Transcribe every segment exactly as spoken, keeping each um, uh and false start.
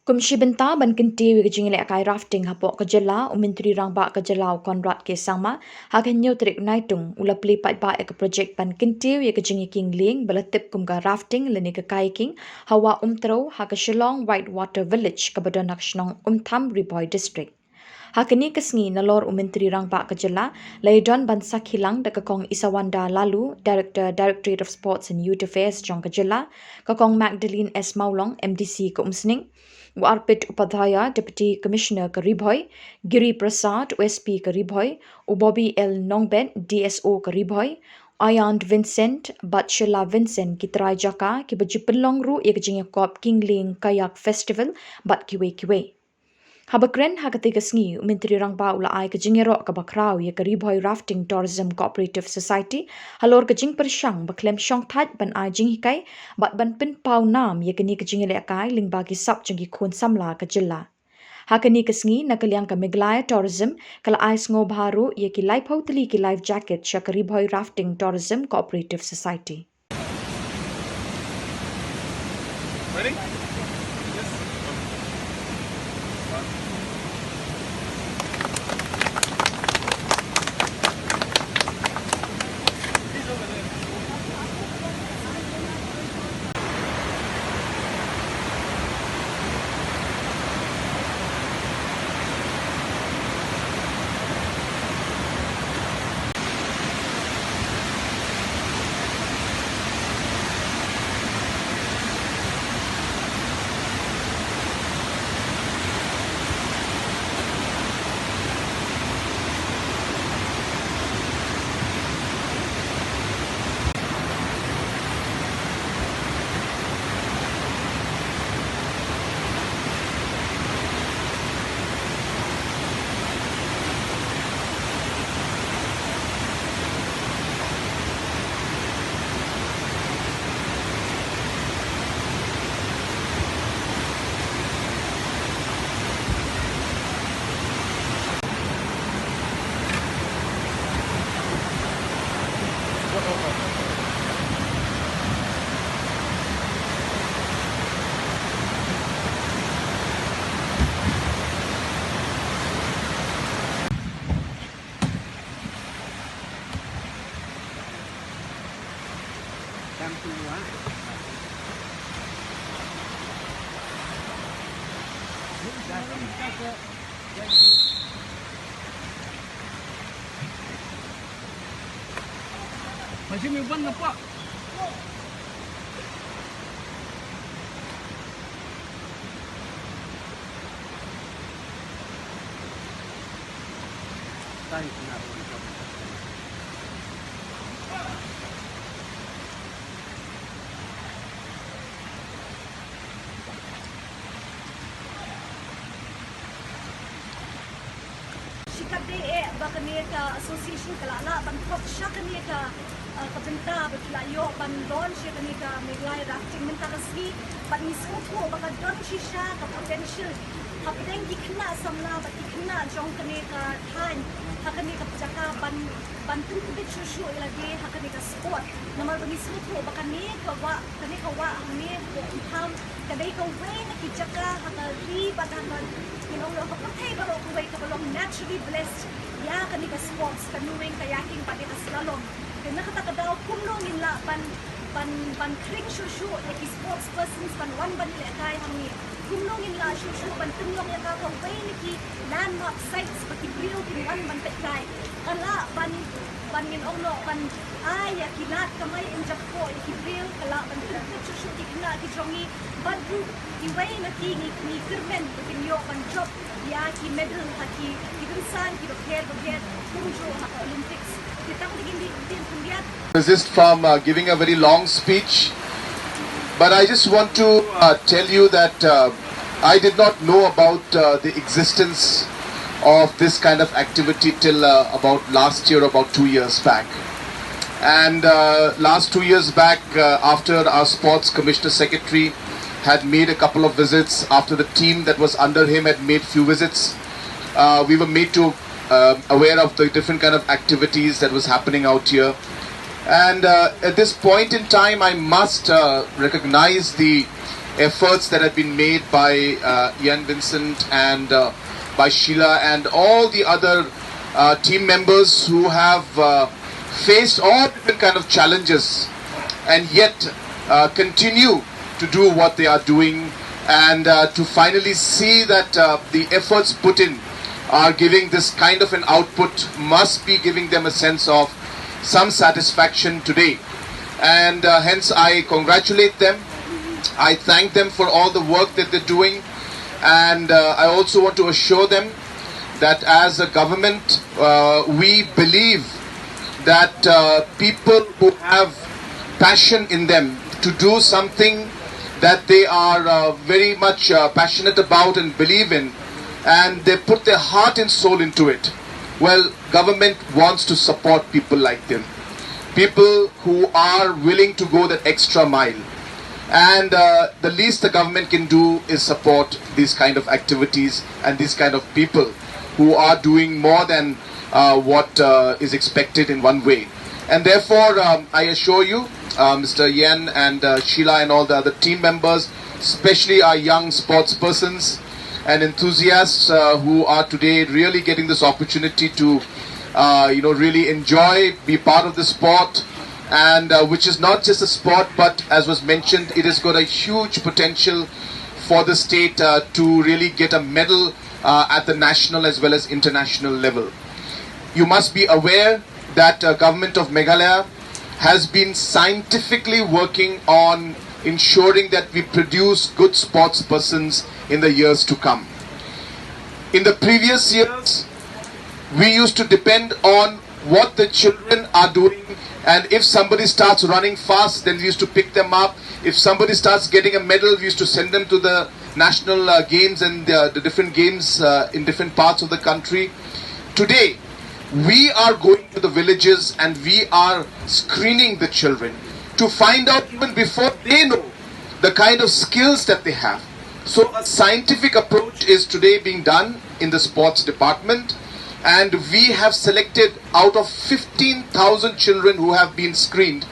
Kum shi bynta ban kyntiew ïa ka jingïalehkai rafting hapoh ka jylla, u Myntri Rangbah ka jylla u Conrad K Sangma, ha ka hynñiew tarik Naitung, u la plie paidbah ïa ka projek ban kyntiew ïa ka jingïakieng lieng ba la tip kum ka rafting lane ka kayaking, ha Wah Umtrew, ha ka Shillong Whitewater Village, kaba don ha ka shnong Umtham, Ri Bhoi District. Ha kane ka sngi, nalor u Myntri Rangbah ka jylla, la ïadon ban sakhi lang da ka Kong Isawanda Laloo, Director, Directorate of Sports and Youth Affairs jong ka jylla, ka Kong Magdalene S Mawlong, M D C ka Umsning, u Arpit Upadhyaya, Deputy Commissioner ka Ri Bhoi, Giri Prasad, u S P ka Ri Bhoi, u Bobby L Nongbet, D S O ka Ri Bhoi, Ayant Vincent bad Sheila Vincent, ki trai jaka kiba ju pynlong ruh ïa ka jingïakop Kieng Lieng Kayak Festival bad kiwei kiwei. Haba kren ha katei ka sngi, u Myntri Rangbah u la ai ka jingïaroh kaba khraw ïa ka Ri Bhoi Rafting Tourism Cooperative Society halor ka jingpyrshang ba khlem shongthait ban ai jinghikai bad ban pynpaw nam ïa kane ka jingïalehkai lyngba ki sap jong ki khun samla ka jylla. Ha kane ka sngi, na ka liang ka Meghalaya Tourism ka la ai sngewbha ruh ïa ki laiphew tylli ki life jacket sha ka Ri Bhoi Rafting Tourism Cooperative Society. Shikaddei eh ba kane ka association ka la lah ban thok sha kane ka, eh, ka bynta ba ki la ïoh ban don sha kane ka Meghalaya Rafting mynta ka sngi, bad ngi sngewthuh ba ka don shisha ka potential hapdeng ki khynnah samla bad ki khynnah jong kane ka thaiñ ha kane ka jaka ban, ban pyntbit shuh shuh ïa lade ha kane ka sport. Namar ba ngi sngewthuh ba kane ka wah, kane ka wah hangne hapoh Umpham ka dei kawei na ki jaka ha ka ri bad ha ka, ngin ong, ha ka pyrthei baroh kawei kaba long naturally blessed ïa kane ka sports, ka nongwei kayaking bad ïa ka slalom. Te na kata ka daw kumno ngin lah ban, ban, ban khring shuh shuh ïa ki sports persons ban wan ban ïalehkai hangne. Kumno ngin lah shuh shuh ban pynlong ïa ka kawei na ki landmark sites ba ki briew kin wan ban peit kai. Ka lah ban, ban, ngin ong noh, ban ai ïa ki lad kamai pynjakpoh ïa ki briew, ka lah ban pynpeit shuh shuh ki khynnah ki jong ngi. Bad ruh kiwei na ki ngi, ngi kyrmen ba kin ïoh ban jop ïa ki medal ha ki, ki rynsan kiba pher ba pher kumjuh ha ka Olympics. Ki tang da kine ki ktien khyndiat. Resist from, uh, giving a very long speech, but I just want to, uh, tell you that, uh, I did not know about, uh, the existence of this kind of activity till, uh, about last year, about two years back. And, uh, last two years back, uh, after our sports commissioner secretary had made a couple of visits, after the team that was under him had made few visits, uh, we were made to, uh, aware of the different kind of activities that was happening out here. And, uh, at this point in time, I must, uh, recognize the efforts that have been made by uh, Ian Vincent and uh, by Sheila and all the other uh, team members who have uh, faced all different kind of challenges and yet uh, continue to do what they are doing and uh, to finally see that uh, the efforts put in are giving this kind of an output must be giving them a sense of some satisfaction today. And uh, hence, I congratulate them. I thank them for all the work that they're doing. And uh, I also want to assure them that as a government, uh, we believe that uh, people who have passion in them to do something that they are uh, very much uh, passionate about and believe in, and they put their heart and soul into it, well, government wants to support people like them, people who are willing to go that extra mile. And uh, the least the government can do is support these kind of activities and these kind of people who are doing more than uh, what uh, is expected in one way. And therefore, um, I assure you, uh, Mister Yen and uh, Sheila and all the other team members, especially our young sports persons and enthusiasts uh, who are today really getting this opportunity to, uh, you know, really enjoy, be part of the sport, and uh, which is not just a sport, but as was mentioned, it has got a huge potential for the state uh, to really get a medal uh, at the national as well as international level. You must be aware that uh, government of Meghalaya has been scientifically working on ensuring that we produce good sports persons in the years to come. In the previous years, we used to depend on what the children are doing, and if somebody starts running fast, then we used to pick them up. If somebody starts getting a medal, we used to send them to the national uh, games and the, the different games uh, in different parts of the country. Today, we are going to the villages and we are screening the children to find out even before they know the kind of skills that they have. So a scientific approach is today being done in the sports department, and we have selected, out of fifteen thousand children who have been screened,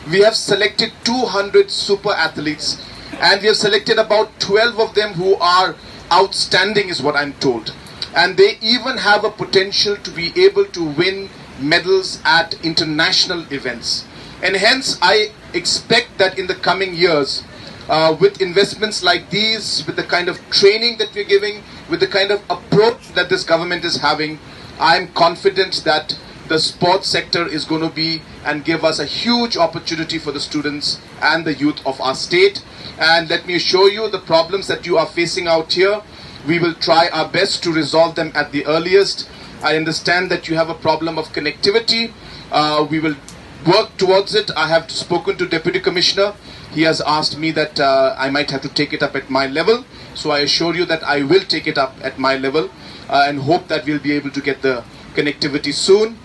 we have selected two hundred super athletes, and we have selected about twelve of them who are outstanding, is what I'm told. And they even have a potential to be able to win medals at international events. And hence, I expect that in the coming years, uh, with investments like these, with the kind of training that we're giving, with the kind of approach that this government is having, I'm confident that the sports sector is going to be and give us a huge opportunity for the students and the youth of our state. And let me assure you, the problems that you are facing out here, we will try our best to resolve them at the earliest. I understand that you have a problem of connectivity. Uh, we will work towards it. I have spoken to Deputy Commissioner. He has asked me that uh, I might have to take it up at my level. So I assure you that I will take it up at my level uh, and hope that we'll be able to get the connectivity soon.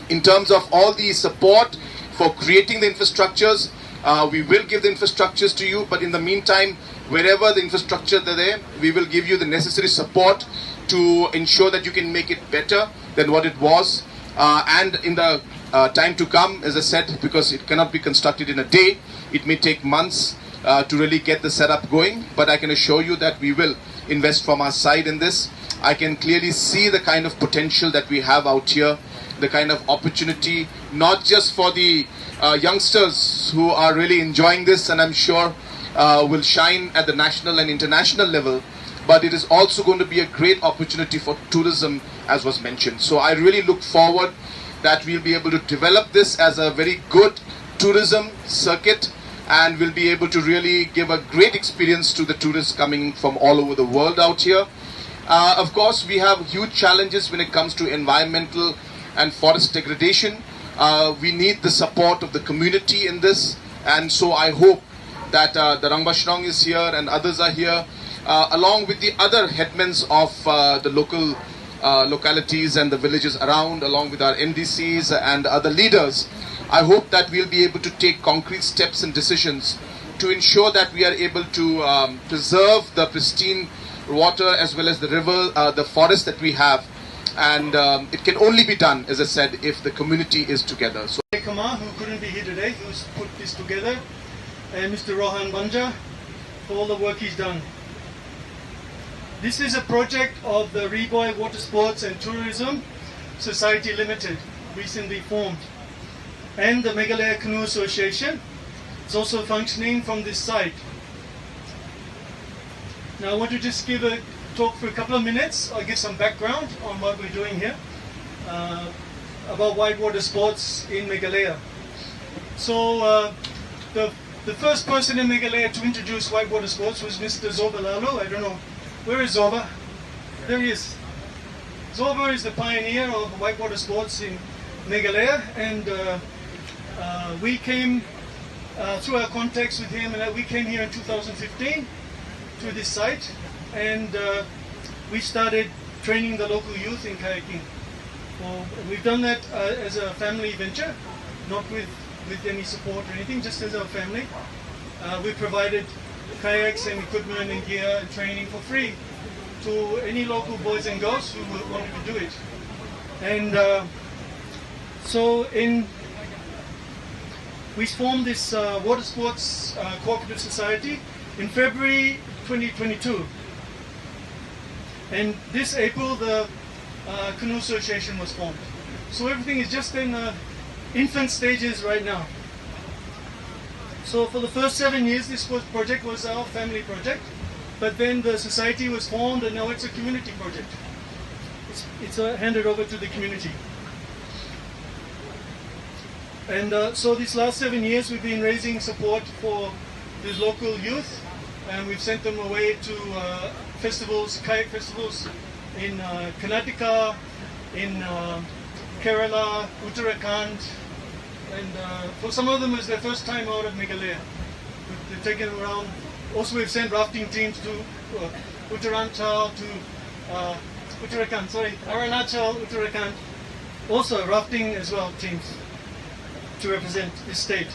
In terms of all the support for creating the infrastructures, uh, we will give the infrastructures to you, but in the meantime, wherever the infrastructure are there, we will give you the necessary support to ensure that you can make it better than what it was. Uh, and in the uh, time to come, as I said, because it cannot be constructed in a day, it may take months uh, to really get the setup going, but I can assure you that we will invest from our side in this. I can clearly see the kind of potential that we have out here, the kind of opportunity, not just for the uh, youngsters who are really enjoying this and I'm sure uh, will shine at the national and international level, but it is also going to be a great opportunity for tourism, as was mentioned. So I really look forward that we'll be able to develop this as a very good tourism circuit, and we'll be able to really give a great experience to the tourists coming from all over the world out here. Uh, of course, we have huge challenges when it comes to environmental and forest degradation. Uh, we need the support of the community in this, and so I hope that uh, the Rangbah Shnong is here and others are here, uh, along with the other headmen of uh, the local uh, localities and the villages around, along with our M D Cs and other leaders. I hope that we'll be able to take concrete steps and decisions to ensure that we are able to um, preserve the pristine water as well as the river, uh, the forest that we have. And um, it can only be done, as I said, if the community is together. So, Kama, who couldn't be here today, who's put this together, and Mister Rohan Banja, all the work he's done. This is a project of the Ri Bhoi Water Sports and Tourism Society Limited, recently formed, and the Meghalaya Canoe Association is also functioning from this site. Now I want to just give a talk for a couple of minutes. I'll give some background on what we're doing here, uh, about whitewater sports in Meghalaya. So uh, the the first person in Meghalaya to introduce whitewater sports was Mister Zoba Laloo. I don't know, where is Zoba? There he is. Zoba is the pioneer of whitewater sports in Meghalaya, and uh, uh, we came uh, through our contacts with him, and we came here in two thousand fifteen to this site, and uh, we started training the local youth in kayaking. Well, we've done that uh, as a family venture, not with, with any support or anything, just as a family. Uh, we provided kayaks and equipment and gear and training for free to any local boys and girls who wa- wanted to do it. And uh, so in we formed this uh, water sports uh, cooperative society in February twenty twenty-two. And this April, the uh, Canoe Association was formed. So everything is just in uh, infant stages right now. So for the first seven years, this was, project was our family project. But then the society was formed, and now it's a community project. It's, it's uh, handed over to the community. And uh, so these last seven years, we've been raising support for the local youth, and we've sent them away to uh, festivals, kayak festivals in uh, Karnataka, in uh, Kerala, Uttarakhand, and uh, for some of them, it's their first time out of Meghalaya. We've, they've taken around. Also, we've sent rafting teams to uh, Uttaranchal, to uh, Uttarakhand, sorry, Arunachal, Uttarakhand. Also, rafting as well teams to represent the state.